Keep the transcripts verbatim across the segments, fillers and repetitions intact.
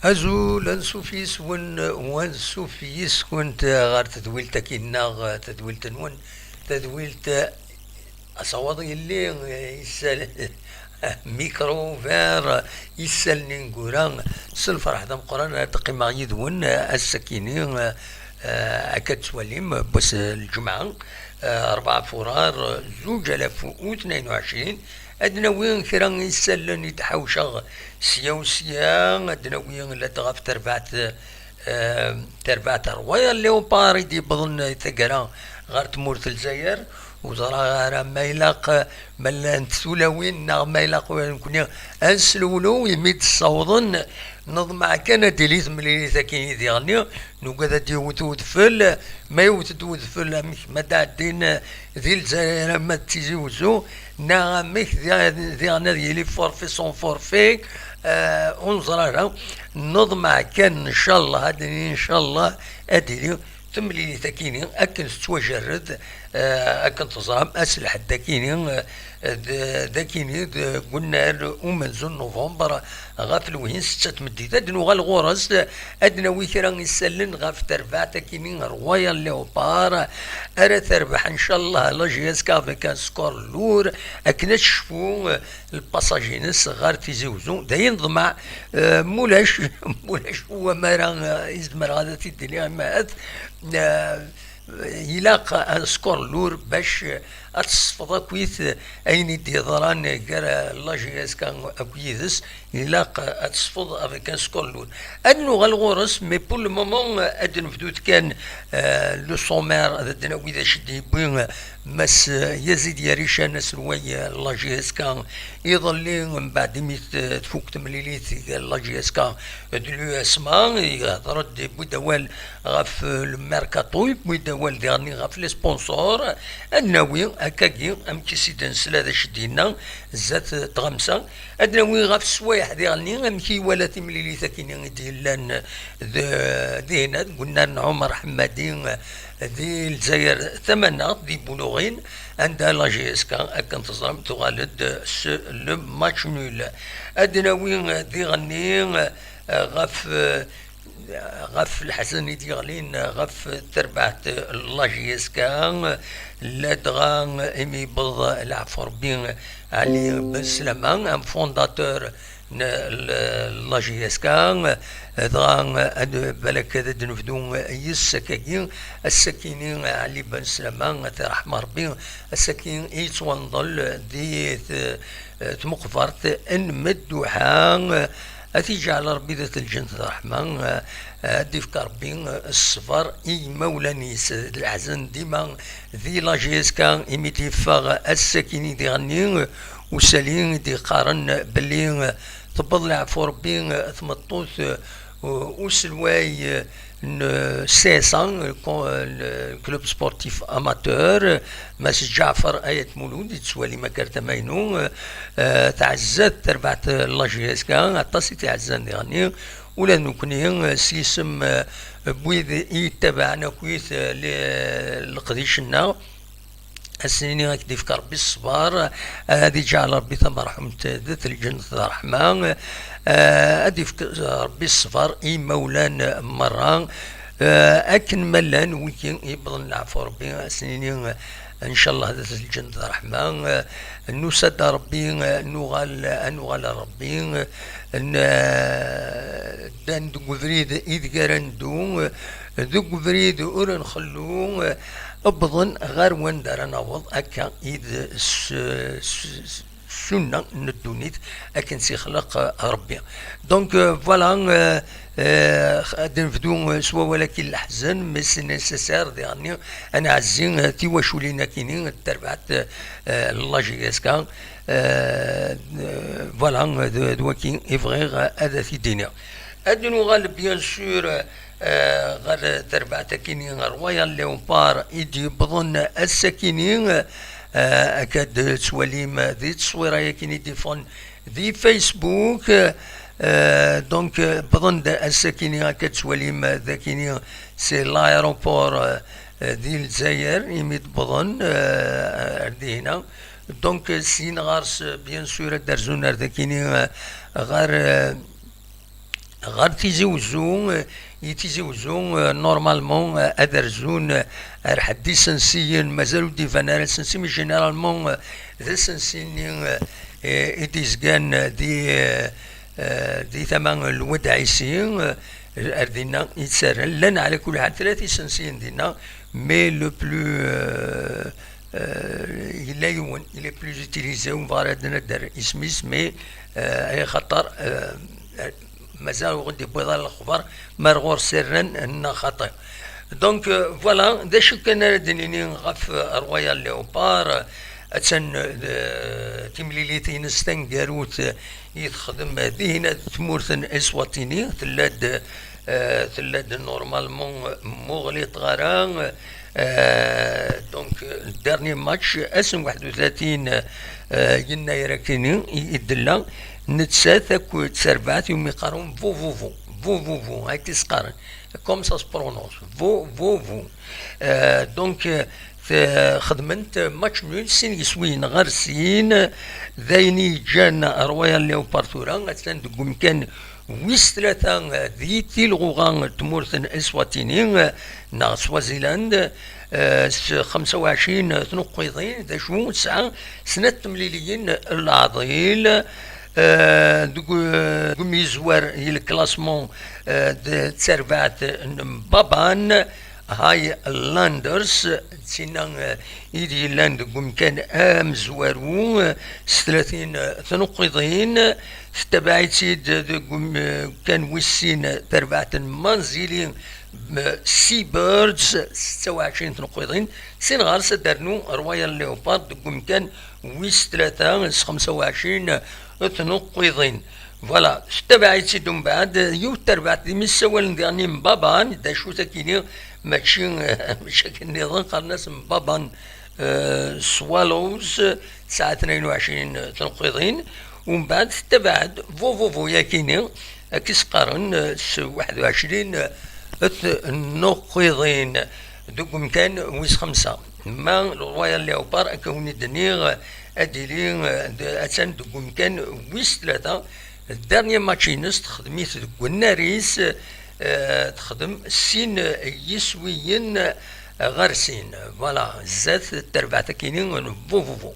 Azul, ansuf yis-wen, u ansuf yis-kent ɣer tedwilt-agi-nneɣ, tadwilt-nwen, tadwilt, asawaḍ yelli, isal, micro ouvert, isallen ineggura, s lferḥ d ameqqran ara d-qqimeɣ yid-wen ass-akini, akka d-tettwalim, n wass n lǧemɛa, rebɛa furar, zuǧ alaf u tnayen u ɛecrin, ad d-nawi kra isallen i d-ḥawceɣ sya u sya, ad d-nawi ladɣa ɣef terbaɛt, eh, terbaɛt Royal Leopard i d-yewwḍen taggara ɣer tmurt n Lezzayer. Ur ẓriɣ ara ma ilaq, ma llant tulawin neɣ ma ilaq nekkni ad neslewlu imi d-ssawḍen. Neḍmeɛ kan ad d-tili temlilit akkin i diɣenni, nugad ad d-yewwet udfel, ma yewwet-d udfel amek ma d-ɛeddin di Lezzayer ama d Tizi Wezzu, neɣ amek di-, diɣen ad yili forfait sans forfait, eh, ur neẓri ara. Neḍmeɛ kan, ncallah, ad d-nini ncallah ad d-tili temlilit akkin-nni akken tettwajerred, eh, akken teẓram ass n lḥedd akkin-nni, eh, d-, d akkin-nni deg unnar umenzu n November ɣef lewhi n setta tmeddit. Ad nuɣal ɣur-s, ad d-nawi kra isallen ɣef terbaɛt akkin-nni Royal Leopard ara terbeḥ, ncallah, la J S K avec un score lourd, akken ad tecfu, eh, lpassage-ines ɣer Tizi Wezzu. D ayen ḍmeɛ, eh, mulac, mulac wamara, eh, i zemreɣ ad t-id-iniɣ, ahat, eh, ilaq un score lourd bac, eh, ad tesfeḍ akkit, eh, ayen i d-yeḍran gar, eh, la J S K akk yid-s, ilaq, eh, ad tesfeḍ avec un score lourd. Ad nuɣal ɣur-s, mais pour le moment, eh, ad nebdut kan, eh, le sommaire, ad d-nawi d acu d-yewwi, eh, Mass Yazid Yarican, aselway n la J S K, iḍelli, mbeɛd imi t-, tfuk temlilit n la J S K d l'U S M A, ihder-d, yewwi-d awal ɣef le mercato, yewwi-d awal diɣen ɣef les sponsors. Ad nawi akkagi, amek i s-id-nesla d acu d-yenna zdat tɣamsa. Ad nawi ɣef sswayeḥ diɣen, amek i iwala timlilit akkin i d-yellan d-, dihin, deg unnar n Ɛumer Ḥemmadi, di Lezzayer tamaneɣt, di Buluɣin, anda la J S K, akken teẓram, tuɣal-d s le match nul. Ad nawi diɣenni, eh, ɣef, eh, ɣef leḥzen i d-yeɣlin ɣef terbaɛt n la J S K, ladɣa imi yewweḍ leɛfu Rebbi Ɛli Ben Slama, un fondateur n l-, la J S K, dɣa ad, balak ad d-nebdu yes-s akkagi, ass-akini Ɛli Ben Slama, ad t-iṛḥem Ṛebbi, ass-akini i yettwanḍel di t-, tmeqbert n Medduḥa, ad t-iǧɛel Ṛebbi d at lǧent d ṛṛeḥma, ad d-ifk Ṛebbi ṣṣber i yimawlan-is, d leḥzen dima di la J S K, imi d-yeffeɣ ass-akini diɣenni, usali i d-yeqqaren belli tewweḍ leɛfu Ṛebbi tmeṭṭut, uh, uselway, uh, n C S A, le co-, le club sportif amateur, Mass Ǧaɛfer Ayat Mulud, yettwali makar tamaynu, uh, tɛezzat terbaɛt n la J S K, aṭas i t-iɛezzan diɣenni, ula d nekkni, uh, s yisem, uh, n wid i yettabaɛen akkit, uh, le-, leqdic-nneɣ. Ad s-nini ad k-d-ifk Ṛebbi ṣṣber, ad iǧɛel Ṛebbi tamerḥumt d at lǧennet d ṛṛeḥma, ad ifk Ṛebbi ṣṣber i yimawlan merra, akken ma llan wigi yewwḍen leɛfu Ṛebbi, ad s-nini ncallah d at lǧennet d ṛṛeḥma, nusa-d ar Ṛebbi, nuɣal, ad nuɣal ar Ṛebbi, n-, ddan deg ubrid ideg ara neddu, deg ubrid ur nxellu, wwḍen ɣer wanda ara naweḍ, akka i d s-, s-, s-, ssunna n ddunit, akken s-ixleq Ṛebbi. Donc, euh, voilà, euh, euh, ad nebdu, euh, s wawal-agi n leḥzen, mais c'est nécessaire, diɣenni, ad nɛezzi, euh, tiwaculin-agi-nni, d terbaɛt, euh, n la J S K, euh, euh, voilà, d, d wagi i bɣiɣ ad t-id-iniɣ. Ad nuɣal, bien sûr, eh, ɣer terbaɛt akini Royal Leopard i d-yewwḍen ass-akini, eh, akka d-tettwalim di tteswira-yakini d-iffɣen di Facebook. Eh, donc, eh, wwḍen-d ass-akini, akka d-tettwalim d akini, c'est l'aéroport, eh, di Lezzayer, imi d-wwḍen, eh, ar dihina. Donc, eh, syin ɣer-s, bien sûr, ad d-rzun ar dakini, eh, ɣer, eh, ɣer Tizi Wezzu. I Tizi Wezzu, normalement, ad rzun ar ḥedd isensiyen, mazal ur d-iban ara asensi, mais généralement, d asensi-nni i d-izgan di, di tama n Lwad Ɛisi, ar dinna i ttarran. Llan ɛla kulli ḥal tlata isensiyen dinna, mais le plus, euh, euh, yella yiwen, il est plus utilisé, ur bɣiɣ ara ad nadder isem-is, mais, euh, axaṭer, euh, mazal ur d-yewwiḍ ara lexbar, ma ar ɣur-s rran neɣ xaṭi. Donc, euh, voilà, d acu kan ara d-nini ɣef, euh, Royal Leopard, euh, attan, euh, timlilit-ines taneggarut, euh, i texdem dihin tmurt n Eswatini, tella-d, euh, tella-d normalement, euh, muɣlit ɣara, euh, donc, euh, le dernier match, ass n waḥed u tlatin, euh, yennayer akini, i, i d-tella, nettat akked terbaɛt iwumi qqaren Vovovo, Vovovo, akka i s-qqaren, comme ça se prononce, Vovovo. Euh, donc, euh, t-, xedment match nul, sin yiswiyen ɣer sin, d ayen i yeǧǧan Royal Leopard tura, attan deg umkan wis tlata di tilɣuɣa n tmurt n Eswatini, neɣ Swaziland, eh, s xemsa u ɛecrin tneqqiḍin, d acu tesɛa snat temliliyin n leɛḍil, eh, deg, deg umyezwar i le classement, eh, d tarbaɛt n Mbaban, Highlanders, d tinna, eh, i d-yellan deg umkan amezwaru, eh, s tlatin tneqqiḍin. Tettabaɛ-itt-id deg umkan wis sin, eh, tarbaɛt n Manzili, eh, Seabirds, setta u ɛecrin tneqqiḍin. Sin ɣer-s ad d-ternu Royal Leopard deg umkan wis tlata s xemsa u ɛecrin tneqqiḍin. Voilà, tettabaɛ-itt-id umbeɛd yiwet terbaɛt d imi ssawalen diɣen i Mbaban, d acu-t akini, mačči, mačči akken nniḍen, qqaren-as Mbaban, euh, Swallows, tesɛa tnayen u ɛecrin tneqqiḍin, umbeɛd tettabaɛ-d Vovovo yakini, akka i s-qqaren, euh, s waḥed u ɛecrin tneqqiḍin deg umkan wis xemsa. Ma le Royal Leopard, akka wen-id-nniɣ, ad d-ili, eh, d-, attan deg umkan wis tlata. Dernier match-ines texdem-it deg unnar-is, eh, texdem sin yiswiyen ɣer sin. Voilà, zdat terbaɛt akini n Vovovo.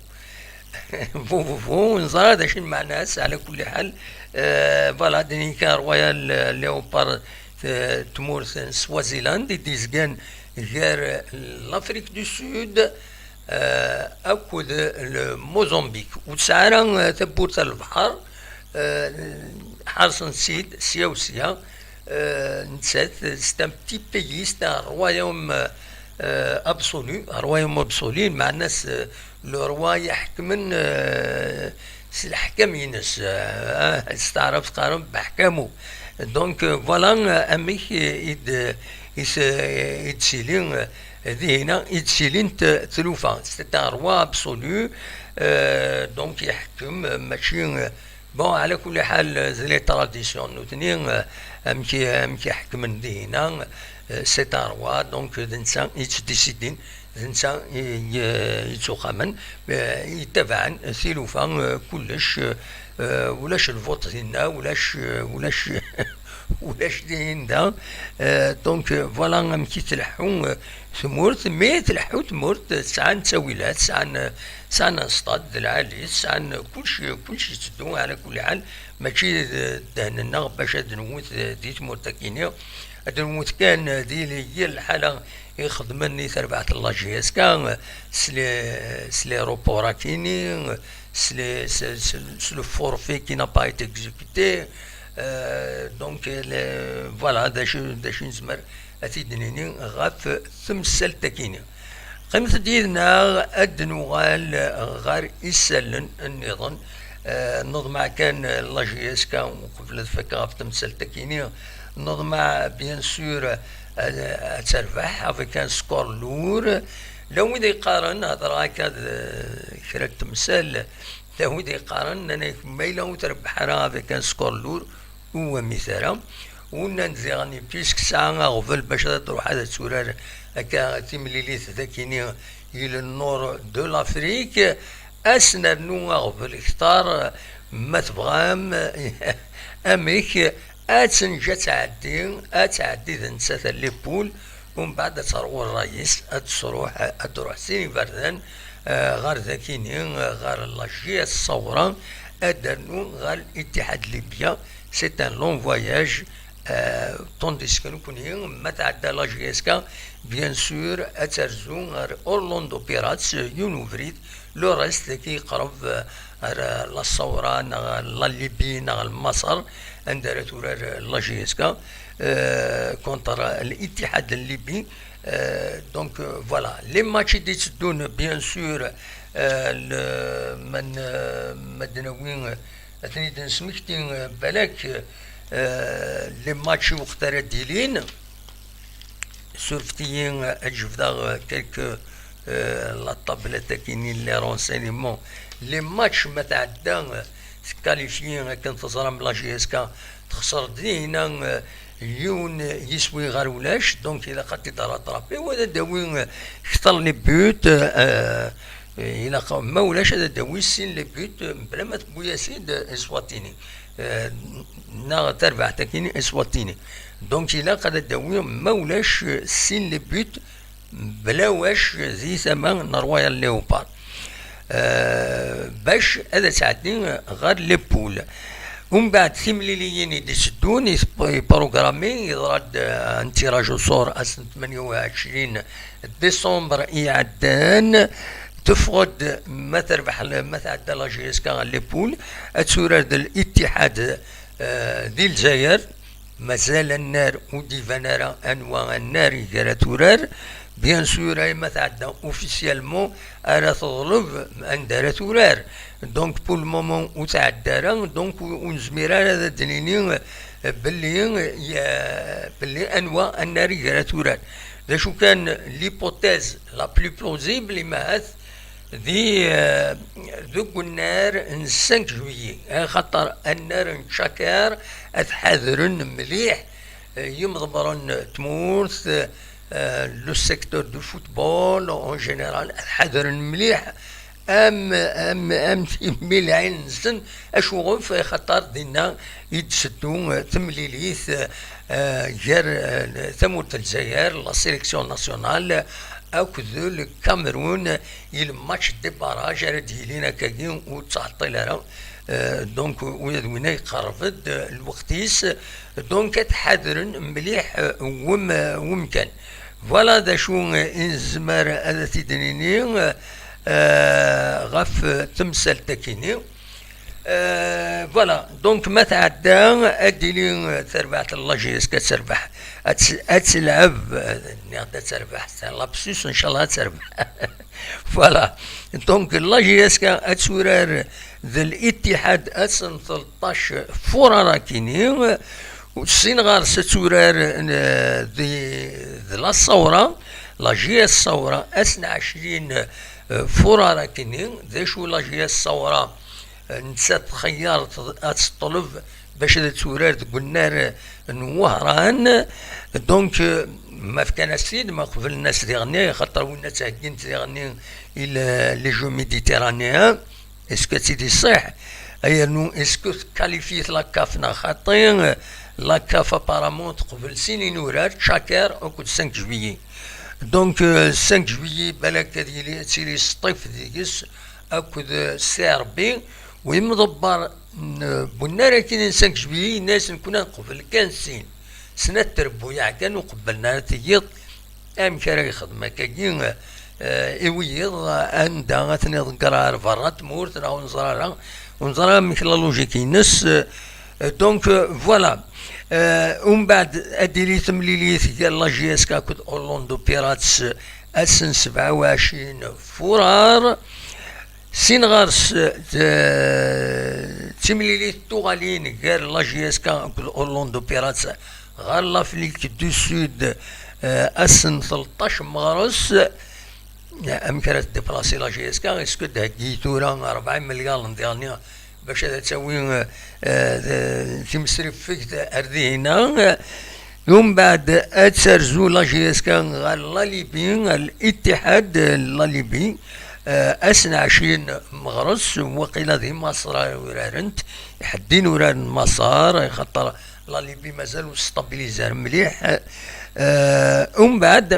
Vovovo, ur neẓra d acu n lmeɛna-s, ɛla kulli ḥal. Eh, voilà, d ayen kan Royal Leopard, eh, tmurt n Swaziland i d-izgan gar l'Afrique du Sud, eh, akked le Mozambique. Ur tesɛi ara, eh, tawwurt ar lebḥer, eh, ḥerṣen-tt-id sya u sya. Eh, nettat, c'est un petit pays, c'est un royaume, eh, absolu, un royaume absolu, lmeɛna-s, eh, le roi iḥekmen, eh, s leḥkam-ines, eh, s taɛrabt qqaren beḥkamu. Donc, eh, voilà, eh, amek i d-, i s-, i d-tili, eh, dihina i d-ttilint tlufa. C'est un roi absolu, eh, donc iḥekkem, eh, mačči, eh, bon, ɛla kulli ḥal, eh, d les traditions nutni, eh, amek i, amek i ḥekmen dihina, eh, c'est un roi, donc d netta i yettdisidin, d netta i, i, i yettuxamen, eh, yettabaɛen tilufa, eh, kullec, eh, ulac lvuṭ dinna, ulac, eh, ulac, ulac dihin da. Eh, donc, eh, voilà amek i tleḥḥu, eh, tmurt, mais tleḥḥu tmurt, eh, sɛan ttawilat, sɛan, eh, sɛan stad d lɛali, sɛan kullec, kullec yetteddu, ɛla kulli ḥal, mačči d ddehn-nneɣ bac ad nwet, eh, di tmurt akini, ad nwet kan, eh, di yir lḥala i xedmen i terbaɛt n la J S K, s les, s les reports akini, s les, s, s, s le forfait qui n'a pas été exécuté. Euh, donc, le, voilà, d acu, d acu nezmer ad t-id-nini ɣef temsalt akini. Qqimet-d yid-neɣ ad d-nuɣal ɣer isallen nniḍen. Eh, neḍmeɛ kan, eh, la J S K, uqbel ad fakkeɣ ɣef temsalt akini, neḍmeɛ, bien sûr, ad, ad terbeḥ avec un score lourd. La wid yeqqaren, hedreɣ akka d, eh, kra n temsal, la wid yeqqaren, nnan-ak, ma yella ur trebbeḥ ara avec un score lourd, ur wamit ara. U nnan-d diɣen, puisque tesɛa aɣbel bac ad truḥ ad turar akka timlilit d akini i le nord de l'Afrique, ad s-nernu aɣbel kter, ma tebɣam, amek Ad tenǧ ad tɛeddi, ad tɛeddi d nettat les poules, umbeɛd ad terɣu ṛṛay-is, ad d-truḥ, ad d-truḥ sin iberdan, eh, ɣer dakini, eh, ɣer la J S Saoura, ad d-ternu ɣer Ittihad Libya. C'est un long voyage, eh, tandis que nekkni, ma tɛedda la J S K, bien sûr, ad terzu ɣer Orlando Pirates, yiwen ubrid, le reste dagi yeqreb, eh, ar, eh, la Saoura, neɣ la Libye, neɣ Lmaṣer, anda ara turar, eh, la J S K, eh, contre l'Ittihad n Libye. Eh, donc, eh, voilà. Les matchs i d-itteddun, bien sûr, eh, le, ma n-, eh, ma d-nawi, eh, ad ten-id-nesmekti, eh, balak, eh, les matchs i weqt ara d-ilin. Surfet-iyi, eh, ad jebdeɣ, eh, quelques, eh, la tablette-agi-nni, les renseignements. Les matchs ma tɛedda, eh, tqualifie, akken teẓram, la J S K texṣer dinna, eh, yiwen yiswi ɣer ulac, donc ilaq ad t-id-rattrapi, wa ad d-awi, eh, kter les buts, eh, eh, ilaq, ma ulac, ad d-awi sin les buts, eh, mebla ma tewwi-as-id, eh, Eswatini, eh, neɣ tarbaɛt-agi-nni Eswatini. Donc ilaq ad d-awi, ma ulac, eh, sin les buts, bla wac di tama n Royal Leopard, eh, bac ad tɛeddi ɣer les poules. Umbeɛd timliliyin i d-itteddun i tp-, i programmi, yeḍra-d, eh, un tirage au sort ass n tmenya u ɛecrin décembre iɛeddan. Teffeɣ-d ma terbeḥ, ma tɛedda la J S K ɣer les poules, ad turar d Al-Ittihad, eh, di Lezzayer. Mazal annar ur d-iban ara anwa annar i gar ad turar. Bien sûr, ay ma tɛedda officiellement ara teḍleb anda ara turar. Donc, pour le moment, ur tɛedda ara. Donc, ur, ur nezmir ara ad d-nini, eh, belli, eh, belli anwa annar i gar ad turar. D acu kan, l'hypothèse la plus plausible, imahat, di, eh, deg unnar n cinq juillet, axaṭer annar n Tcakar ad ḥadren mliḥ, eh, yimḍebbren n tmurt, eh, le secteur du football en général, ad ḥadren mliḥ am, am, am timilɛin-nsen, acuɣef, axaṭer dinna i d-teddu, eh, temlilit, eh, gar, eh, tamurt n Lezzayer, la sélection nationale, akked le Cameroun, i le match de barrage ara d-yilin akkagi, ur ttɛeṭṭil ara. Euh, donc, ula d winna yeqreb-d, euh, lweqt-is. Donc, ad t-ḥadren mliḥ, euh, wem-, euh, wemkan. Voilà d acu, euh, i nezmer ad t-id-nini, euh, ɣef, euh, temsalt-agi-nni. Euh, voilà, donc ma tɛedda, ad d-tili, euh, terbaɛt n la J S K, ad terbeḥ, ad tt-, ad telɛeb, euh, nniɣ-d ad terbeḥ, c'est un lapsus, ncallah ad terbeḥ. Voilà, donc la J S K ad turar d Al-Ittihad ass n tleṭṭac furar akini, sin ɣer-s ad turar, euh, d, d la Saoura, la J S Saoura ass n ɛecrin, euh, furar akini. D acu la J S Saoura? Nettat txeyyar ad teṭleb bac ad turar deg unnar n Wehran. Donc, euh, ma fkan-as-t-id, ma qeblen-as diɣenni, xaṭer win ad tt-heggint diɣenni i le-, les Jeux Méditerranéens, est-ce que ad tt-id-iṣiḥ? Ayernu, est-ce que tqualifie la CAF neɣ xaṭi? La CAF apparemment teqbel sin inurar, Tcakar akked cinq juillet. Donc, euh, cinq juillet, balak ad yili, ad tili sṭif deg-s, akked, euh, C R B, u imḍebber n, n unnar akini n cinq juillet, yenna-yasen kunna nqebel kan sin. Snat trebbuyaɛ kan ur qebblen ara tiyiḍ. Amek ara yexdem akkagi, eh, i wiyiḍ, anda ad ten-iḍegger ar berra n tmurt, neɣ ur neẓri ara, ur neẓri ara amek la logique-ines. Eh, donc, eh, voilà. Eh, umbeɛd ad d-tili temlilit gar la J S K akked Orlando Pirates, ass n sebɛa u ɛecrin furar. Sin ɣer-s, eh, d timlilit tuɣalin gar la J S K akked Orlando Pirates ɣer l'Afrique du Sud, eh, ass n tleṭṭac meɣres. Amek ara tdiplasi la J S K? Est-ce que d-heggi tura rebɛa imelyaṛen diɣenni bac ad tawi, eh, eh, timesriffegt ar dihina? Umbeɛd ad terzu la J S K ɣer la Libye, ɣer Al-Ittihad n la Libye, eh, ass n ɛecrin meɣres, waqila di Maṣer ara urarent, iḥeddin uraren Maṣer, xaṭer La Libye mazal ur stabilizer mliḥ. Eh, umbeɛd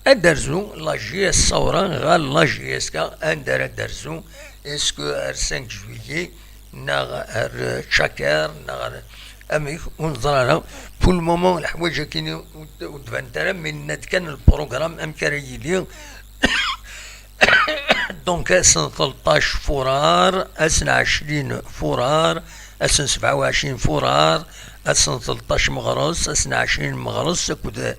ad d-terzu la J S Sawra ɣer la J S K, anda ara d-terzu? Est-ce que ar cinq juillet, neɣ ar Tcaker, neɣ ar amek, ur neẓri ara. Pour le moment, leḥwayeǧ-agi ur d-, ur d-banent ara, mi nenna-d kan lprogram amek ara yili. Donc, ass n tleṭṭac furar, ass n ɛecrin furar, ass n sebɛa u ɛecrin furar, ass n tleṭṭac meɣres, ass n ɛecrin meɣres, akked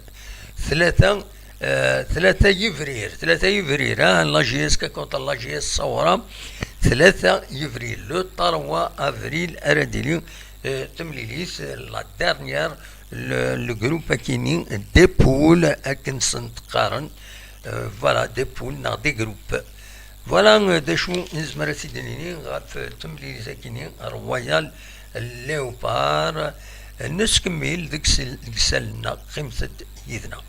tlata, eh, tlata yebrir, tlata yebrir, ah, la J S K contre la J S Sawra, tlata yebrir, le trois avril ara d-tili, eh, temlilit, la dernière, le, le groupe akini, des poules, akken sent-qqaren, euh, voilà, des poules neɣ des groupes. Voilà, euh, d acu i nezmer ad t-id-nini ɣef temlilit akini, Royal Leopard. Neskemmel deg sel-, deg isallen-a, qqimet-d yid-neɣ.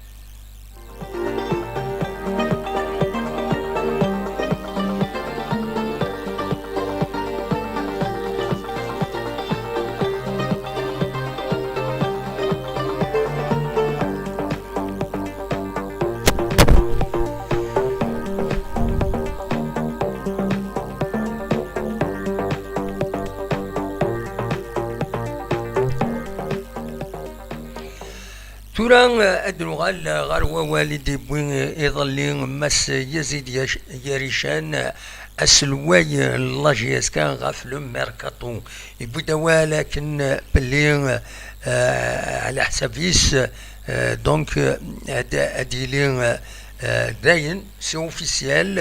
Tura, eh, ad nuɣal, eh, ɣer wawal i d-yewwi, eh, iḍelli Mass Yazid Yac-, Yarican, eh, aselway, eh, n la J S K ɣef le mercato. Yewwi-d awal akken, eh, belli, eh, ɛla ḥsab-is, eh, donc, eh, ad, ad yili, eh, eh, dayen, c'est officiel,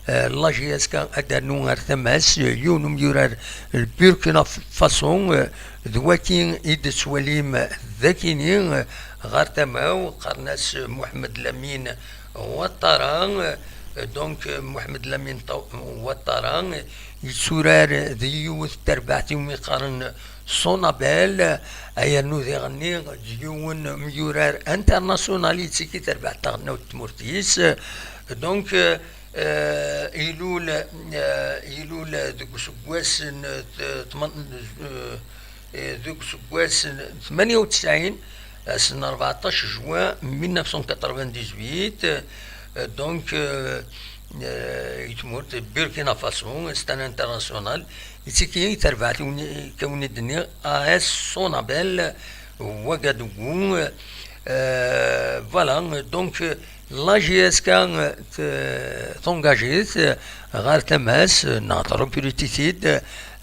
eh, la J S K ad d-ternu ar tama-s, eh, yiwen umyurar n Burkina Faso, eh, d waki i d-tettwalim d akini, eh, ɣer tama-w, qqaren-as Mohamed Lamine Ouattara, eh, donc, eh, Mohamed Lamine Taw-, Ouattara, eh, yetturar d yiwet n terbaɛt iwumi qqaren Sonabel, eh, yernu diɣenni d yiwen umyurar international yettiki terbaɛt taɣelnawt n tmurt-is. Donc, eh, eh, ilul, eh, ilul deg useggas n t-, tman-, eh, eh, deg useggas n tmanya u tesɛin, ass n rbeɛṭac juin mille neuf cent quatre-vingt-dix-huit, eh, donc, eh, eh, i tmurt Burkina Faso, c'est un international, yettiki terbaɛt, kawni-, kawni-d-nni A S Sonabel Ouagadougou, eh, voilà, donc, la J S K t-, tungaǧit ɣer tama-s, neɣ tṛukrut-it-id,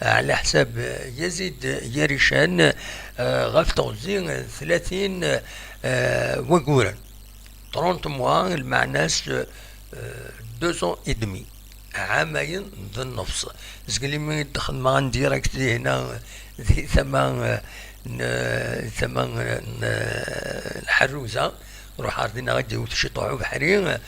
ɛla ḥsab Yazid Yarican, ɣef teɣzi n tlatin wagguren. Trente mois, lmeɛna-s, deux ans et demi. Ɛamayen d nnefṣ. Zgelli mi d-xedmeɣ en direct di hna, di tama, eh, n, di tama n, n, n Ḥerruza, ruḥeɣ ar dinna ad d-iwet ciṭuḥ ubeḥri, eh,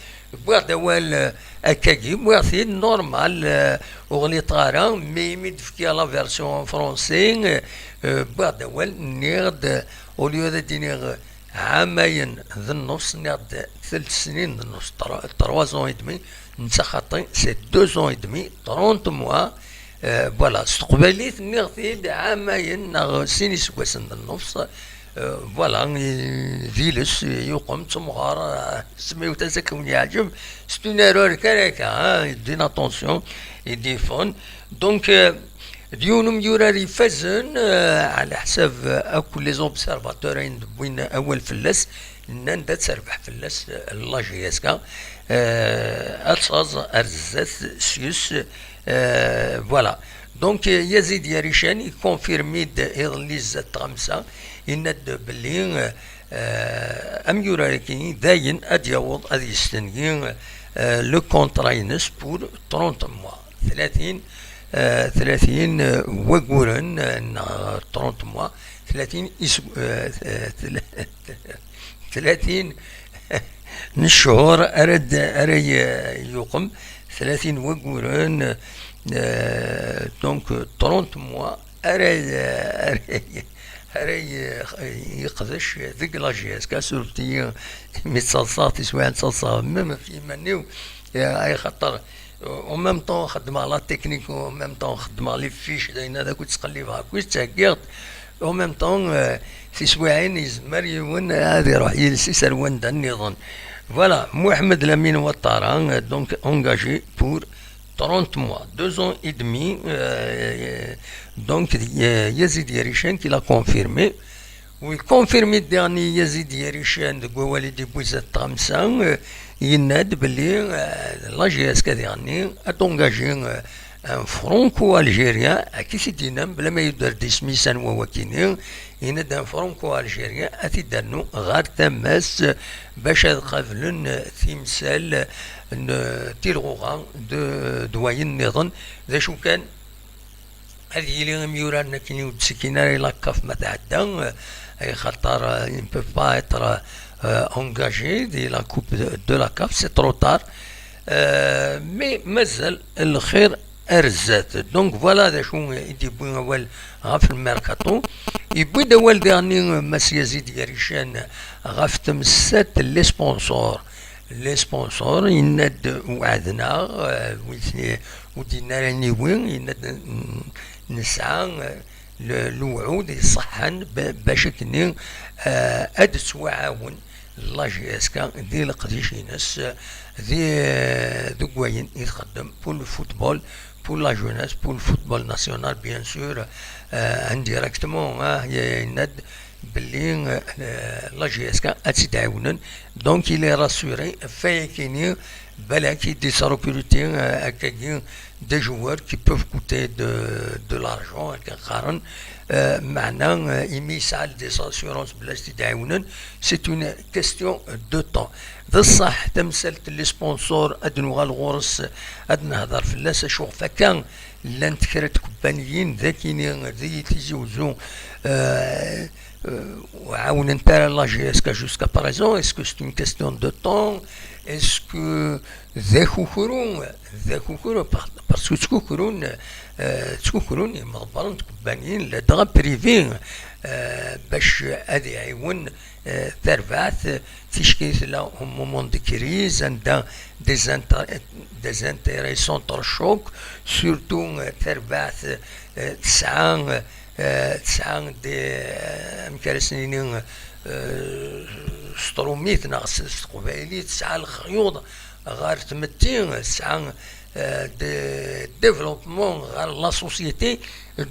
wwiɣ-d awal, eh, akkagi, wwiɣ-t-id normal, eh, ur ɣliṭeɣ ara, mais imi d-fkiɣ la version en français, eh, wwiɣ-d awal, nniɣ-d, au lieu ad d-iniɣ, Ɛamayen d nnefṣ, nniɣ-d telt snin d nnefṣ, tro-, trois ans et demi, netta xaṭi, c'est deux ans et demi, trente mois, euh, voilà, s teqbaylit nniɣ-t-id ɛamayen neɣ sin iseggasen d nnefṣ, euh, voilà, i-, d iles, yuqem, d temɣer, euh, semmiwt-as akken wen-yeɛǧeb, c'est une erreur karaka, hein, d'une attention, i d-yeffɣen. Donc, euh, d yiwen umyurar ifazen, eh, ɛla ḥsab, eh, akk les observateurs ayen d-wwin awal fell-as, nnan-d ad terbeḥ fell-as, eh, la J S K, eh, ad taẓ ar zdat s-yes, eh, voilà. Donc, eh, Yazid Yarican ikonfirmi-d iḍelli zdat tɣamsa, yenna-d belli, eh, eh, amyurar-agi dayen ad yaweḍ ad yestengi, eh, le contrat-ines pour trente mois. Tlatin, eh, tlatin, eh, wagguren, eh, neɣ trente mois, tlatin iseg-, eh, eh, tla-, tlatin n cchuṛ ara d-, ara y-, yuqem, tlatin wagguren, eh, donc trente mois ara, ara, ara y-, yeqdec deg la J S K, surfet-iyi mi ttaḍsaɣ tiswiɛin ttaḍsaɣ même ɣef yiman-iw, eh, ay xaṭer, en même temps xeddmeɣ la technique, en même temps xeddmeɣ les fiches, d ayen ad akk ttqellibeɣ akk i ttɛeggiɣ-d, en même temps, eh, tiswiɛin yezmer yiwen ad iruḥ yiles-is ar wanda nniḍen. Voilà, Mohamed Lamine Ouattara, euh, donc engagé pour trente mois, deux ans et demi, euh, donc euh, Yazid Yarichen qui l'a confirmé. Oui, confirmé dernier Yazid Yarichen deg wawal i d-yewwi zdat tɣamsa, euh, yenna-d belli euh, la J S K diɣenni ad engagé euh, un franco-algérien, akka i t-id-yenna, bla ma yudder-d isem-is anwa wakini, yenna-d un franco-algérien ad t-id-ternu ɣer tama-s bac ad qablen timsal n tilɣuɣa d d wayen nniḍen. D acu kan, ad yili imyuraren akken ur d-ttekkin ara i la CAF ma tɛedda, axaṭer il ne peut pas être euh, engagé di la coupe de, de la CAF, c'est trop tard. Euh, mais mazal lxir ar zdat. Donc voilà d acu i d-yewwi awal ɣef lmerkaṭu. Yewwi-d awal diɣenni Mass Yazid Yarichen ɣef temsalt n les sponsors. Les sponsors, yenna-d weɛden-aɣ, euh, wi t-, ur d-yenna ara aniwi, yenna-d n-, nesɛa euh, le- lewɛud iṣeḥḥan ba- bac akken euh, ad tettwaɛawen la J S K di leqdic-ines, di, deg wayen i txeddem pour le football, pour la jeunesse, pour le football national, bien sûr, euh, indirectement, ah, yenna-d belli euh, la J S K ad tt-id-ɛiwnen. Donc il est rassuré ɣef wayakini, balak i d-yettrekruti euh, akkagi des joueurs qui peuvent coûter de, de l'argent, akken qqaren, euh, meɛna euh, imi yesɛa des assurances belli ad t-id-ɛiwnen, c'est une question de temps. D ṣṣeḥ, tamsalt n les sponsors ad nuɣal ɣur-s, ad nehder fell-as, acu ɣef akka llant kra n tkebbaniyin d akini di Tizi Uzzu, euh, euh, ur ɛawnent ara la J S K jusqu'à présent. Est-ce que c'est une question de temps? Est-ce que d akukru, d akukru, par- parce que ttkukrun, euh, ttkukrun imḍebbren n tkebbaniyin ladɣa privé, euh, bac ad iɛiwen euh, tarbaɛt, ticki tella au moment de crise, anda des inter- des intérêts s'entrechoquent, surtout euh, tarbaɛt euh, tesɛa euh, tesɛa des euh, amek ara s-nini, euh, s trumit neɣ s s teqbaylit, tesɛa lexyuḍ ɣer tmetti, tesɛa euh, de développement ɣer la société.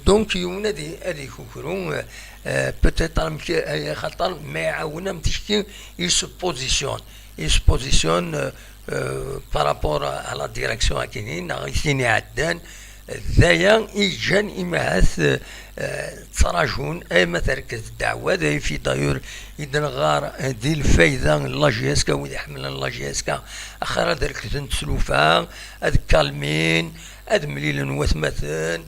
Donc yiwen ad i- ad ikukru euh, euh, peut-être amek euh, xaṭer ma iɛawen am ticki, il se positionne, il se positionne euh, euh, par rapport à la direction akini neɣ i tin iɛeddan. D aya i ǧǧan imahat euh, euh, ttrajun ay ma terked ddeɛwa. D ayfi d'ailleurs i d-neɣɣar euh, di lfayda n la J S K, wid iḥemmlen la J S K axir ad rekden tlufa, ad kalmin, ad mlilen watmaten,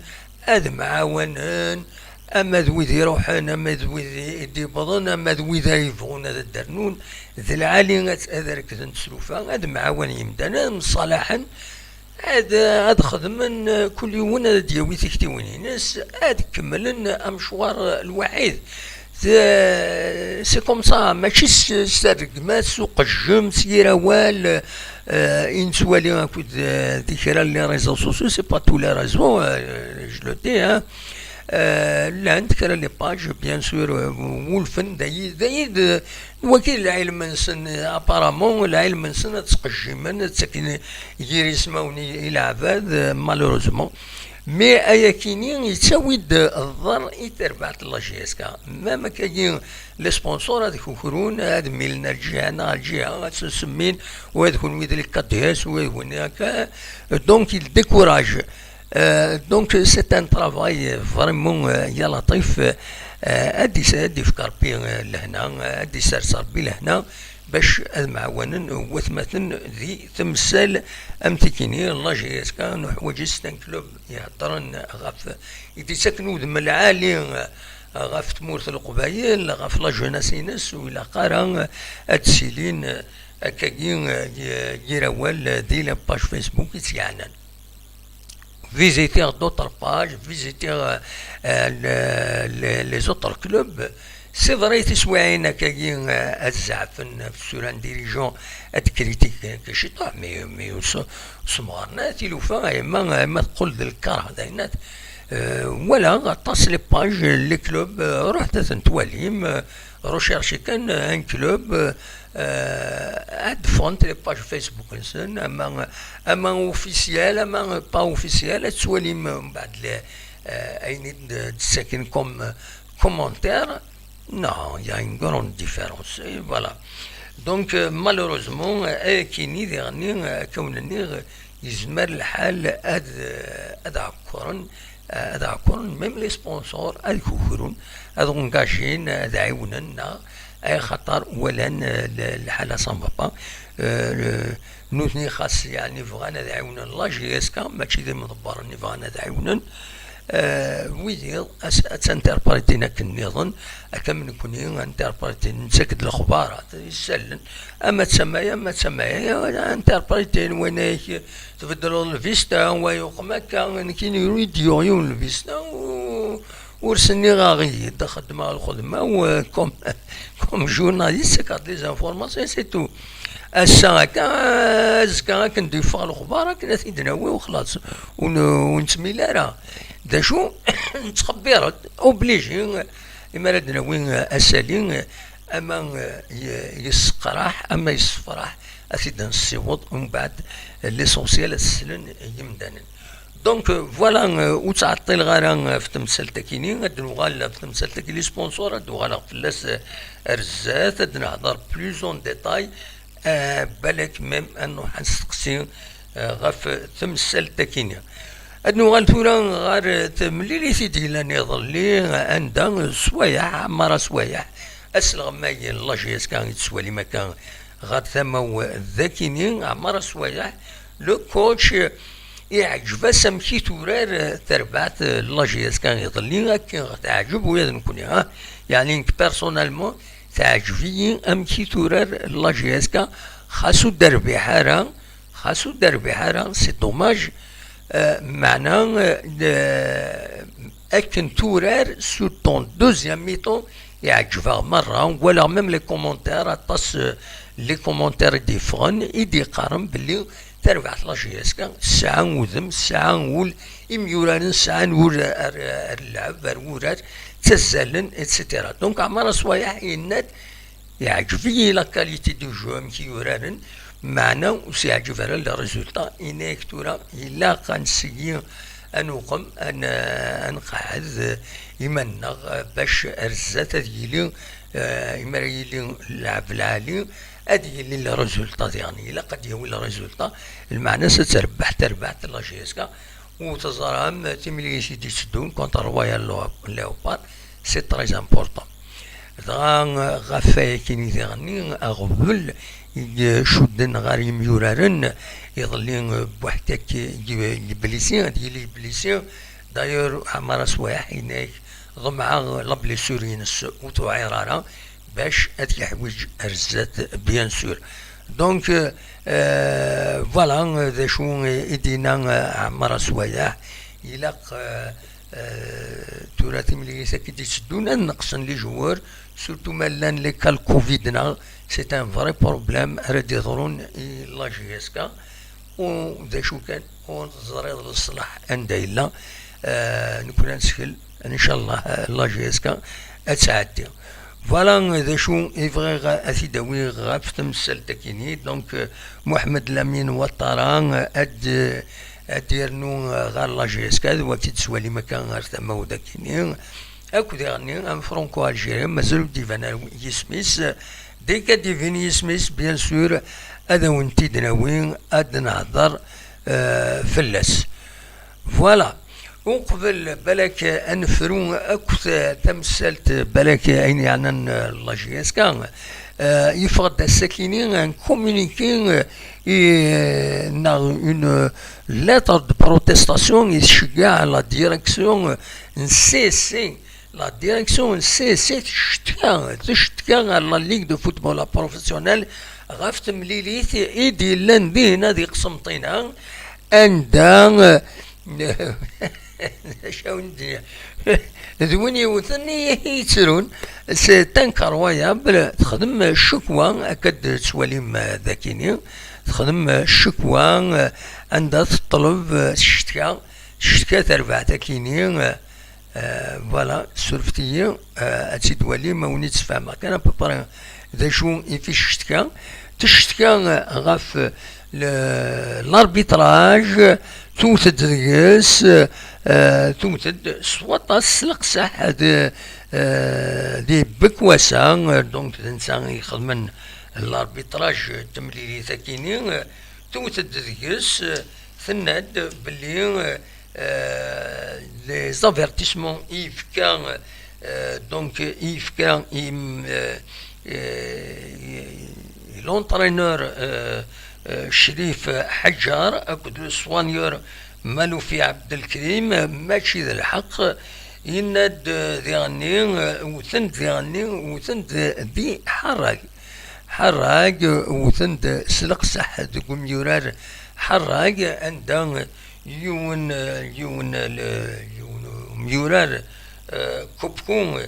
ad mɛawanen, ama d wid iruḥen, ama d wid i d-iwwḍen, ama d wid ay yebɣun ad d-rnun. D lɛali ad ad rekden tlufa, ad mɛawan yimdanen, ad mṣalaḥen, ad ad xedmen, kul yiwen ad d-yawi tiktiwin-ines, ad kemmlen amecwar lwaḥid. C'est comme ça, mačči s rregmat, s uqejjem, s yir awal euh, i nettwali akked euh, di kra n les réseaux sociaux, c'est pas tous les réseaux, euh, je le dis, hein. Euh, llant kra les pages, bien sûr, euh, wulfen d ayid, d ayid euh, waki d lɛilm-nsen, euh, apparemment lɛilm-nsen ad ttqejjimen, ad ttaken yir ismawen i leɛbad, euh, malheureusement. Mais ayakini yettawi-d ḍḍer i terbaɛt n la J S K. Même akkagi les sponsors ad kukrun, ad milen ar ǧiha neɣ ar ǧiha, ad sen-semmin, wa d kunwi d les K D S, wa d kunwi akka. Donc il décourage. Euh, donc c'est un travail vraiment euh, ya laṭif. Euh, ad d-yefk Rebbi euh, lehna, ad d-isers Rebbi lehna bac ad mɛawanen watmaten di temsal am tikini. La J S K nuḥwaǧ-itt, c'est un club iheddren ɣef i d-ittaken udem lɛali ɣef tmurt n Leqbayel, ɣef la jeunesse-ines, ur ilaq ara ad d-silin akkagi yir awal di la page Facebook i tt-yeɛnan. Visiter d'autres pages, visiter euh, euh, le- le- les autres clubs. C'est vrai, tiswiɛin akkagi euh, ad zeɛfen ɣef tsura n dirigeants, ad critiquent ciṭuḥ, mais mais ur s- ur semɣaren ara tilufa, ama ama teqqel d lkarh d ayen. Walaɣ aṭas les pages, les clubs, ruḥet ad ten-twalim, recherchez kan un club, ad ffɣent les pages Facebook-nsen, ama, ama officiel, ama pas officiel, ad twalim mbeɛd ayen i d-ttaken comme commentaire. Non, il y a une grande différence. Et voilà. Donc, malheureusement, ayakini diɣenni, akka wen-nniɣ, yezmer lḥal ad, ad ɛekkren, ad ɛekkren même les sponsors, ad kukrun, ad engagin, ad ɛiwnen, neɣ axaṭer walan lḥala ça ne va pas. Nutni xas yeɛni bɣan ad ɛiwnen la J S K, mačči d imḍebbren i bɣan ad ɛiwnen. Wid ad tinterprétin akken nniḍen, akka am nekni interprétin, nettak-d lexbarat, isallen, ama d tamaya, ama d tamaya, interprétin, wayen ay tbeddleḍ lvista, wa yuqem akka, nekini ur yi-d-yuɣ yiwen lvista, ur s-nniɣ aɣ-iyi-d, xeddmeɣ lxedma-w comme, comme journaliste, c'est-à-dire les informations, c'est tout. Ass-a akka, azekka akken d-yeffeɣ lexbar, akken ad t-id-nawi, u xlaṣ, ur n-, ur nettmil ara. D acu? Nettxebbir-d, obligé, imi ara d-nawi asali, ama y-, yesseqraḥ, ama yessefraḥ, ad t-id-nessiweḍ, umbeɛd l'essentiel ad t-slen yimdanen. Donc, euh, voilà, euh, ur ttɛeṭṭileɣ ara, euh, ɣef temsalt-akini, ad d-nuɣal ɣef temsalt-agi, les sponsors, ad d-uɣaleɣ fell-as, euh, ar zdat, ad d-nehder plus en détail, euh, balak même ad nruḥ ad nesteqsi, euh, ɣef temsalt-akini. Ad nuɣal tura ɣer, euh, temlilit i d-yellan iḍelli, euh, anda, euh, Swayeḥ, Ɛmara Swayeḥ, asleɣmay n la J S K i tettwalim akka ɣer tama-w dakini, Ɛmara Swayeḥ, le coach, euh, iɛǧeb-as amek i turar, eh, terbaɛt, eh, la J S K iḍelli, akken ɣ-teɛǧeb ula d nekkni, ha? Yeɛni nekk personnellement teɛǧeb-iyi amek i turar la J S K, xas ur d-terbiḥ ara, xas ur d-terbiḥ ara, c'est dommage, eh, meɛna, eh, de-, akken turar, surtout en deuxième mi-temps, iɛǧeb-aɣ merra, walaɣ même les commentaires, aṭas, eh, les commentaires i d-yeffɣen, i d-yeqqaren belli terbaɛt la J S K tesɛa udem, tesɛa ul, imyuraren sɛan ul ar, ar llɛeb, ar wurar, ttazzalen, et cetera. Donc, Ɛmara Swayeḥ yenna-d, yeɛǧeb-iyi la qualité du jeu, amek i uraren, meɛna ur s-yeɛǧib ara le résultat. Yenna-yak tura, ilaq ad nseggi, ad nuqem, ad n-, ad nqeɛɛed iman-nneɣ, eh, bac ar zdat ad yili, eh, imi ara yili lɛeb lɛali, ad yili le résultat diɣen. Ilaq ad yawi le résultat, lmeɛna-s ad terbeḥ terbaɛt la J S K. U teẓram timlilit i d-itteddun contre Royal Leo-, Leopard, c'est très important. Dɣa, ɣef wayakini diɣenni, aɣbel i icudden ɣer yimyuraren, iḍelli, Buḥtak i, i blessé, ad yili blessé. D'ailleurs, Ɛmara Swayeḥ yenna-yak, ḍemɛeɣ la blessure-ines ur tuɛir ara, bac ad yeḥwiǧ ar zdat, bien sûr. Donc, euh, voilà, d acu i d-yenna, euh, Ɛmara Swayeḥ. Ilaq, euh, euh, tura timlilit akka i d-itteddun, ad neqsen les joueurs, surtout ma llan les cas Covid, neɣ, c'est un vrai problème ara d-iḍrun i la J S K. U d acu kan, ur teẓriḍ leṣlaḥ anda yella. Eh, nekkni ad neskel, ncallah, eh, la J S K ad tɛeddi. Voilà d acu i bɣiɣ ad t-id-awiɣ ɣef temsalt-akini. Donc, eh, Muḥemmed Lamin Waṭara, eh, ad, ad d-yernu, eh, ɣer la J S K, d wagi d-tettwalim akka ɣer tama-w dakini. Akk diɣenni am Franco-Algérie, mazal ur d-iban ara yisem-is. Dès que d-ibin yisem-is, bien sûr, ad awen-t-id-nawi, ad nehder, eh, fell-as. Voilà. Uqbel balak ad nefru akk ta-, tamsalt, balak ayen yeɛnan, eh, la J S K, eh, yeffeɣ-d ass-akini un communiqué, eh, i, neɣ une lettre de protestation i tceggeɛ la direction n C S C. La direction n C S C teccetka, teccetka ar la Ligue de Football Professionnel ɣef temlilit i d-yellan dinna di Qsenṭina, anda, d acu awen-d-nniɣ? D win yewten i, i yettrun. C'est incroyable. Texdem ccekwa, akka d-tettwalim dakini. Texdem ccekwa, anda teṭleb, teccetka, Teccetka terbaɛt akini, euh, voilà, surfet-iyi, euh, ad tt-id-walim, ma win i d-sfehmeɣ kan à peu près d acu i fi teccetka. Teccetka ɣef le-, l'arbitrage, tewwet-d deg-s, euh, tewwet-d s waṭas s leqseḥ d, euh, di Bekwasa, euh, donc d netta i ixedmen l'arbitrage n temlilit akini, euh, tewwet-d deg-s, euh, tenna-d belli, euh, euh, les avertissements i yefka, euh, donc i yefka i, euh, euh, i l'entraîneur, euh, euh, Crif Ḥaǧar akked le soigneur Maloufi Abdelkrim, euh, mačči d lḥeqq. Yenna-d, euh, diɣenni, euh, wten-d diɣenni, wten-d di Ḥarag. Ḥarag, wten-d s leqseḥ deg umyurar Ḥarag, anda yiwen, yiwen, yiwen umyurar, euh, Kopko,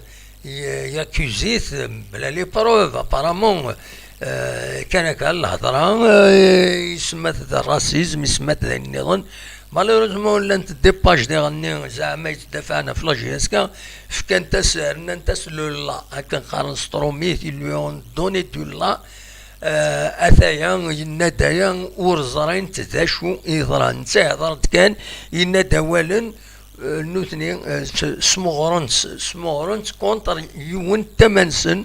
y-, yakuzi-t bla les preuves, apparemment, euh, kan akka lhedra, euh, isemma-t d racisme, isemma-t d ayen nniḍen. Malheureusement, llant des pages diɣenni zeɛma yettdafaɛen ɣef la J S K, fkant-as, rnant-as le la, akken qqaren s trumit, ils lui ont donné du la. Euh, ataya yenna-d aya, ur ẓrint d acu i yeḍran. Netta ihḍer-d kan, yenna-d awalen, euh, nutni, euh, s-, smeɣren-tt, smeɣren-tt contre yiwen tama-nsen,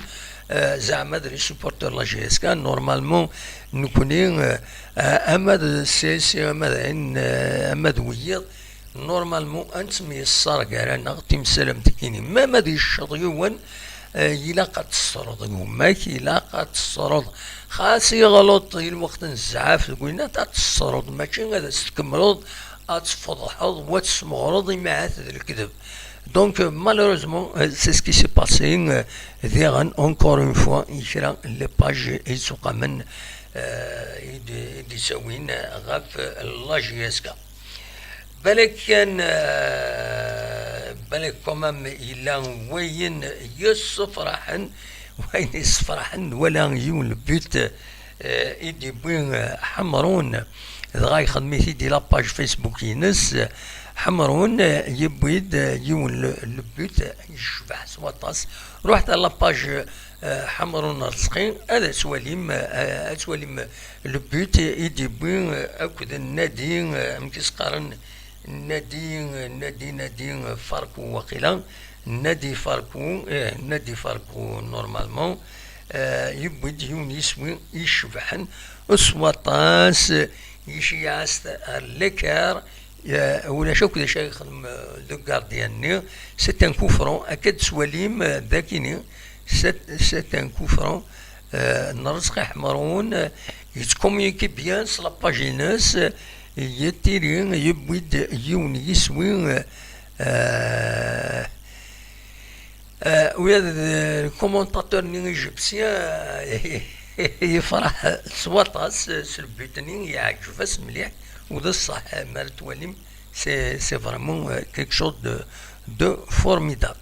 euh, zeɛma d les supporters la J S K. Normalement, nekni, euh, euh, ama d C S C, ama d ayen, euh, ama d wiyiḍ, normalement, ad nettemyeṣṣar gar-aneɣ timsal am tikini. Ma, ma ad yecceḍ yiwen, eh, ilaq ad tessreḍ gma-k, ilaq ad tessreḍ. Xas yeɣleḍ i lweqt n zzɛaf deg winat, ad tessreḍ, mačči ad as-tkemmleḍ, ad tfeḍḥeḍ, wa tesmeɣreḍ, imi ahat d lekdeb. Donc, euh, malheureusement, euh, c'est ce qui s'est passé, euh, diɣen, encore une fois, i kra n les pages i yettuqamen, euh, i d-, i d-ittawin ɣef la J S K. Balak kan, euh, balak quand même yella wayen yessefraḥen, wayen yessefraḥen, wala yiwen le but, euh, i d-yewwi, euh, Ḥemrun, dɣa yexdem-it-id di la page Facebook-ines. Ḥemrun, euh, yewwi-d, euh, yiwen le, le but yecbeḥ s waṭas. Ruḥet ar la page, euh, Ḥemrun Rezqi, ad twalim, euh, ad twalim le but i d-yewwi, euh, akked Nadi, euh, amek i s-qqaren, Nadi, Nadi, Nadi Farku waqila. Nadi Farku, eh, Nadi Farku, normalement, eh, yewwi-d yiwen yiswi icebḥen s waṭas, eh, yeceyyeɛ-as ar l'écart, eh, ulac akk d acu ara yexdem, eh, le gardien-nni. C'est un coup franc, akka d-tettwalim, eh, dakini, c'est, c'est un coup franc. Euh, n Rezqi Ḥemrun, euh, yettcommunique bien s la page-ines, euh, yettili, yewwi-d yiwen yiswi, euh, euh, ula d, euh, le commentateur-nni égyptien, euh, yefreḥ s waṭas, euh, s le but-nni, yeɛǧeb-as mliḥ, u d ṣṣeḥ, euh, mi ara twalim, c'est, c'est vraiment, euh, quelque chose de, de formidable.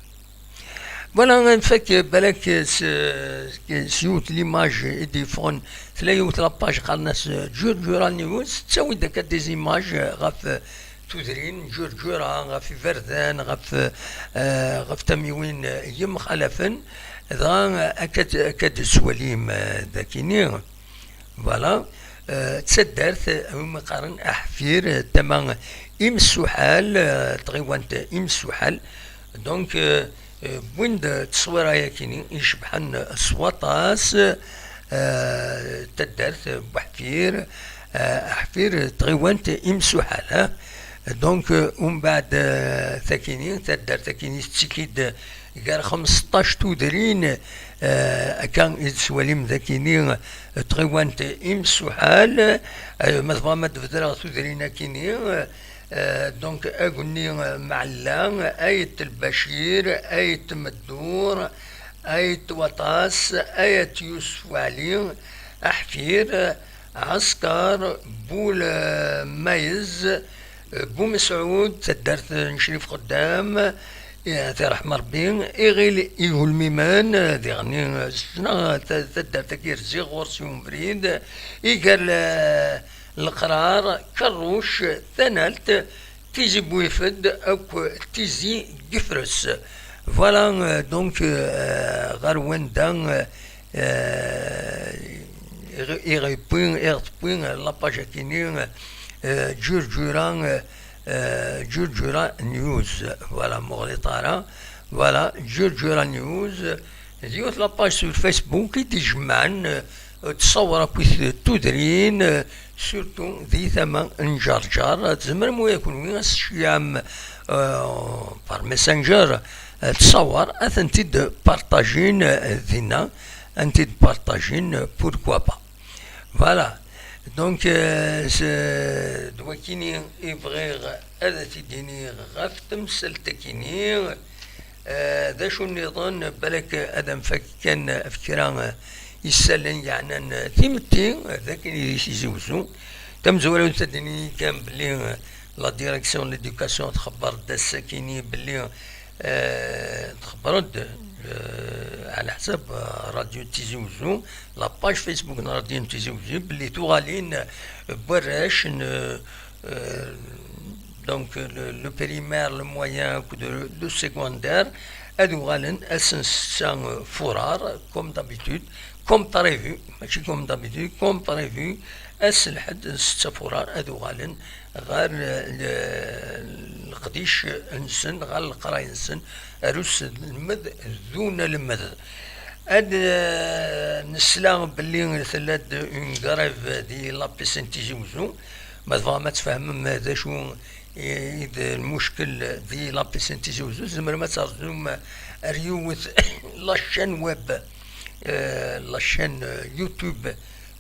Voilà, nfak balak s, s yiwet l'image i d-yeffɣen, tella yiwet la page qqaren-as Ǧurǧura News, tettawi-d akka des images ɣef tudrin, Ǧurǧura, ɣef iberdan, ɣef, eh, ɣef tamiwin yemxalafen, dɣa akka d, akka d-tettwalim, eh, dakini. Voilà. Euh, d taddart, euh, umi qqaren Aḥfir, euh, tama imsuḥal, euh, tɣiwant imsuḥal. Donc, euh, euh, wwin-d tteswira-yakini icebḥen s waṭas, euh, taddart, euh, Buḥfir, euh, Aḥfir, tɣiwant imsuḥal, hein. Donc, euh, umbeɛd, euh, takini, taddart-akini tettiki-d gar xmesṭac tudrin, eh, akka i d-tettwalim dakini, eh, tɣiwant imsuḥal, eh, ma tebɣam ad d-bedreɣ tudrin-akini, eh, donc, Agunni, eh, Mɛella, Ayt Lbacir, Ayt Meddur, Ayt Waṭas, Ayt Yusef Waɛli, Aḥfir, Ɛaskar, Bul, eh, Mayez, Bumesɛud, taddart n Crif Xeddam, eh, at iṛḥem Ṛebbi, Iɣil Igulmimen, eh, diɣenni, eh, ssneɣ, eh, ta-, taddart-agi rziɣ ɣur-s i ubrid, eh, Iger, eh, Leqrar, Kerruc, Tanalt, Tizi Bouifed akk Tizi Gefres. Voilà, euh, donc, euh, ɣer wanda, euh, euh, iɣ-, iɣ-, iɣ-, la page akini, euh, Ǧurǧura, euh, euh, Ǧurǧura News. Voilà, muɣliṭ ara. Voilà, Ǧurǧura News. D yiwet la page sur Facebook i d-ijemɛen, euh, ttṣawer akkit tudrin, euh, surtout di tama n Ǧerǧer. Tzemrem waya kunwi ad s-tceyyɛem, euh, par messenger, euh, ttṣawer, ad tent-id-partajin, euh, dinna, ad tent-id-partajin, euh, pourquoi pas. Voilà. Donc, euh, s-, d wakini i bɣiɣ ad t-id-iniɣ ɣef temsalt-akini. Euh, d acu nniḍen, balak ad am-fak kan ɣef kra, euh, isallen yeɛnan, euh, timetti, euh, d akken i Tizi Wezzu. Tamezwarut ad d-nini kan belli, euh, la direction de l'éducation txebber-d ass-akini belli, euh, txebber-d, euh, ɛla ḥsab, euh, Radio Tizi Wezzu, la page Facebook n Radio Tizi Wezzu, belli tuɣalin, euh, n warrac n, euh, donc, le, le primaire, le moyen akked le, le secondaire, ad uɣalen ass n ssetta, euh, furar, comme d'habitude, comme prévu, mačči comme d'habitude, comme prévu, ass n lḥedd n ssetta furar ad uɣalen ɣer, euh, le-, leqdic-nsen, ɣer leqray-nsen, ar uselmed d unelmed. Ad, euh, nesla belli tella-d une grève di la piscine Tizi Wezzu. Ma tebɣam ad tfehmem d acu i, i d lmuckel di la piscine Tizi Wezzu, tzemrem ad terǧum ar yiwet la chaîne web, euh, la chaîne, euh, YouTube,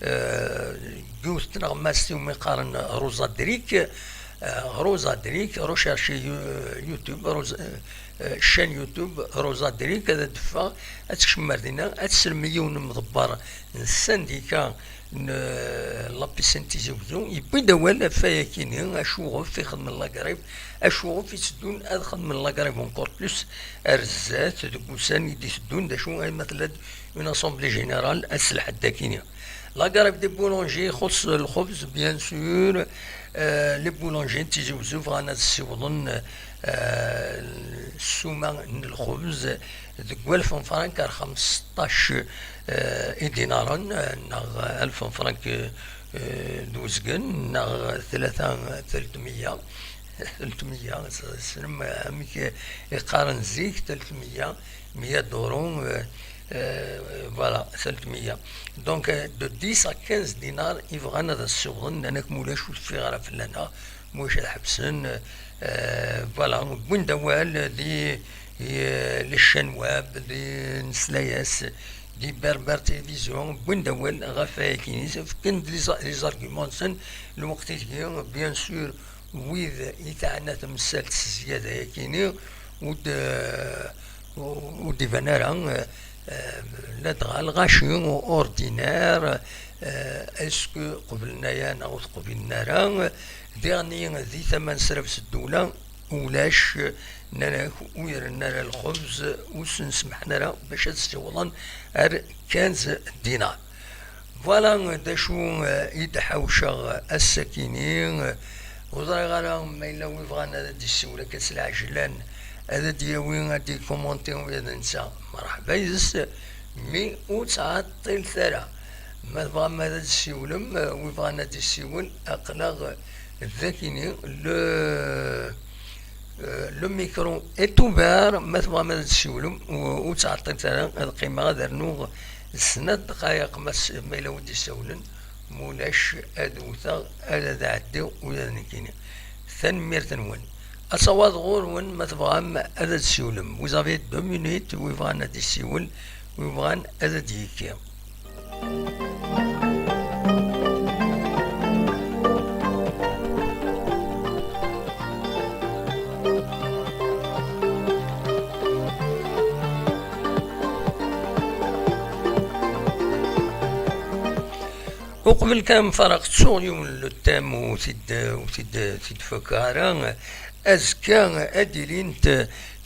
euh, yiwet tneɣmast iwumi qqaren Rosa Drik, euh, Rosa Drik, recherchez You-, YouTube, Rosa, euh, euh, chaîne YouTube, Rosa Drik, ad d-teffeɣ, ad tekcem ar dinna, ad teslem i yiwen n umḍebber n syndicat n, euh, la piscine Tizi Wezzu, yewwi-d awal ɣef wayakini, acuɣef i xedmen la grève, acuɣef i tteddun ad xedmen la grève encore plus ar zdat, deg ussan i d-iteddun, d acu ay ma tella-d une assemblée générale ass n lḥedd akini. La grève des boulangers ixuṣṣ lxebz, bien sûr, euh, les boulangers n Tizi Wezzu bɣan ad ssiwḍen, euh, ssuma n lxebz deg walef n frank ar xemseṭṭac, euh, idinaren, euh, neɣ alef n frank, euh, d uzgen, neɣ tlata, telt meyya, telt meyya, tessnem amek i qqaren zik, telt meyya, meyya duru, euh, euh, voilà, telt meyya. Donc, euh, de dix à quinze dinars i bɣan ad as-ssiwḍen, nnan-ak mulac ur teffiɣ ara fell-aneɣ, mulac ad ḥebsen, euh, voilà, wwin-d awal di, euh, les chaînes web, di nesla-yas, di Berbère Télévision, wwin-d awal ɣef wayakini, fkan-d les, les arguments-nsen, lweqt i tgi, bien sûr, wid i teɛna temsalt s zzyada-yakini, ur d-, ur d-iban ara, euh, ladɣa lɣaci ordinaire, euh, est-ce que qeblen aya neɣ ur t-qbilen ara? Diɣen di tama n srabes ddula, ulac, nnan-ak ur irennu ara lxebz, ur sen-semḥen ara bac ad ssiwḍen ar quinze dinars. Voilà d acu, eh, i d-ḥawceɣ ass-akini. Ur ẓriɣ ara ma yella wi bɣan ad d-yessiwel akka s lɛejlan, ad d-yawi, ad d-ikumunti ula d netta, mreḥba yid-s, mi ur ttɛeṭṭilet ara. Ma tebɣam ad d-tessiwlem, eh, wi bɣan ad d-yessiwel, aql-aɣ d akini, le, euh, le micro est ouvert, ma tebɣam ad d-tessiwlem, u-, ur ttɛeṭṭilet ara, ad qqimeɣ ad rnuɣ snat ddqayeq, ma s-, ma yella wi d-issawlen, mulac ad wteɣ, ad, ad ɛeddiɣ ula d nekkini. Tanemmirt-nwen. Asawaḍ ɣur-wen, ma tebɣam ad d-tessiwlem. Vous avez deux minutes, wi bɣan ad d-yessiwel, wi bɣan ad d-yekki. Uqbel kan nfareq, ttuɣ yiwen n le thème ur t-id-, ur t-id-, t-id-fakkeɣ ara. Azekka ad d-ilint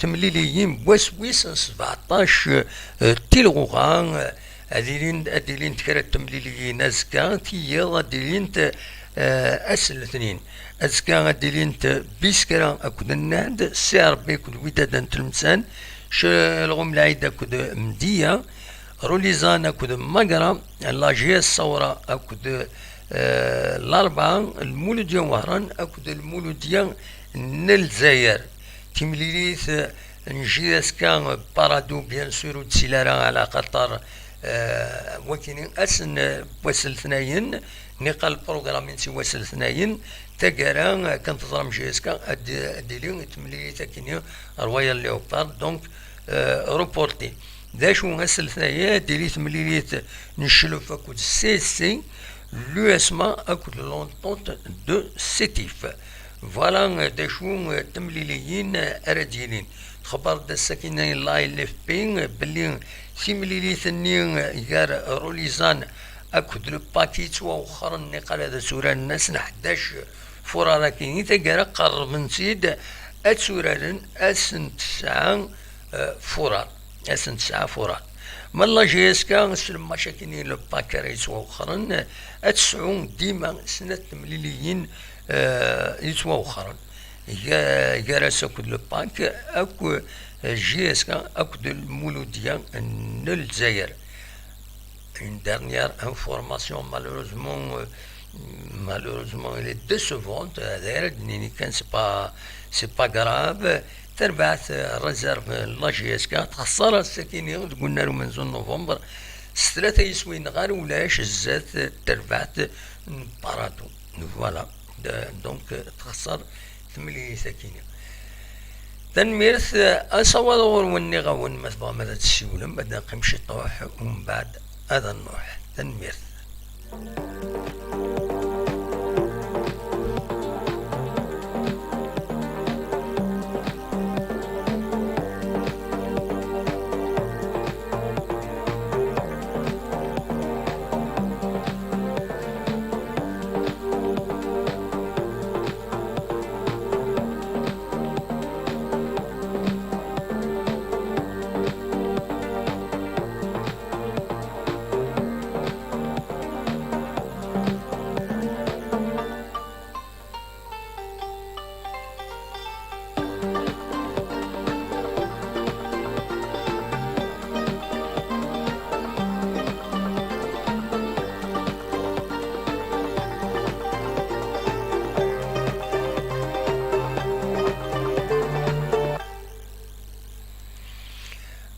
temliliyin n wass wis n sbeɛṭac, eh, tilɣuɣa. Ad ilint, ad d-ilint kra n temliliyin azekka, tiyiḍ ad d-ilint, eh, Eh, ass n letnin. Azekka ad d-ilint Biskra akked Nnad, Si Ṛebbi akked Widad n Tlemsan, Celɣum Lɛid akked Mdiya, Rulizan akked Magra, la J S Sawra akked, eh, Larebɛa, Lmuludya Wehran akked Lmuludya n Lezzayer. Timlilit, eh, n J S K Parado, bien sûr, ur d-ttili ara, ɛla xaṭer, eh, wakini ass n, eh, wass n letnayen, niqal lprugram-ines i wass n letnayen, taggara, eh, kan teẓram J S K, ad, ad d-tili temlilit akini Royal Leopard, donc, eh, reporté. D acu ass n letnayen, ad d-tili temlilit n Ccluf akked C S C, l'U S M A akked l'Entente de Sétif. Voilà, eh, d acu, eh, temliliyin, eh, ara d-yilin. Txebber-d ass-agi la L F P, eh, belli timlilit-nni, eh, gar Rulizan akked le Pac yettwawexxren, niqal ad tturaren ass n ḥdac furar-agi, i taggara qerrben-tt-id ad tturaren ass n tesɛa, eh, furar. Ass n tesɛa furar. Ma la J S K s le match-agi-nni le Pac ara yettwawexxren, ad tesɛu dima snat temliliyin, eh, yettwawexxren. Ga-, gar-as akked le Pac, akk, eh, J S K akked Lmuludya n Lezzayer. Une dernière information, malheureusement, euh, malheureusement, elle est décevante. Euh, d'ailleurs, c'est pas, c'est pas grave. Terbaɛt, euh, réserve, euh, la J S K, txeṣṣer ass-agi-nni deg unnar umenzu n novembre, s tlata yiswiyen ɣer ulac, zdat, euh, terbaɛt n Parado. Voilà. De-, donc, euh, txeṣṣer temlilit-agi-nni. Tanemmirt, asawaḍ ɣur-wen, nniɣ-awen, ma tebɣam ad tessiwlem, ad neqqim ciṭuḥ, umbeɛd ad nruḥ. Tanemmirt.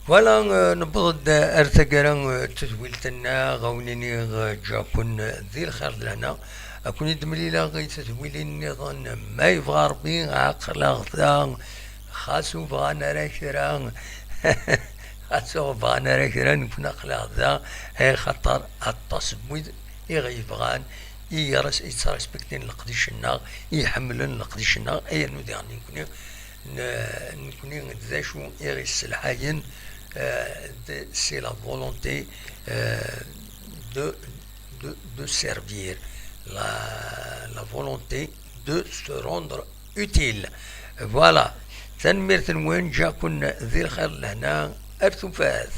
Voilà, euh, newweḍ-d ar taggara, euh, n tedwilt-nneɣ, a wen-iniɣ, euh, ǧǧiɣ-ken di lxir d lehna. Ad ken-id-mlileɣ i tedwilin nniḍen, ma yebɣa Rebbi, aql-aɣ da. Xas ur bɣan ara kra, xas ur bɣan ara kra, nekkni aql-aɣ da, axaṭer aṭas n wid i ɣ-yebɣan, i yettrespektin leqdic-nneɣ, i iḥemmlen leqdic-nneɣ, yernu diɣen nekkni, n-, nekkni d acu i ɣ-yesselḥayen, euh, de-, c'est la volonté, euh, de, de, de servir, la, la volonté de se rendre utile. Voilà. Tanemmirt-nwen, ǧǧiɣ-ken di lxir d lehna, ar tufat.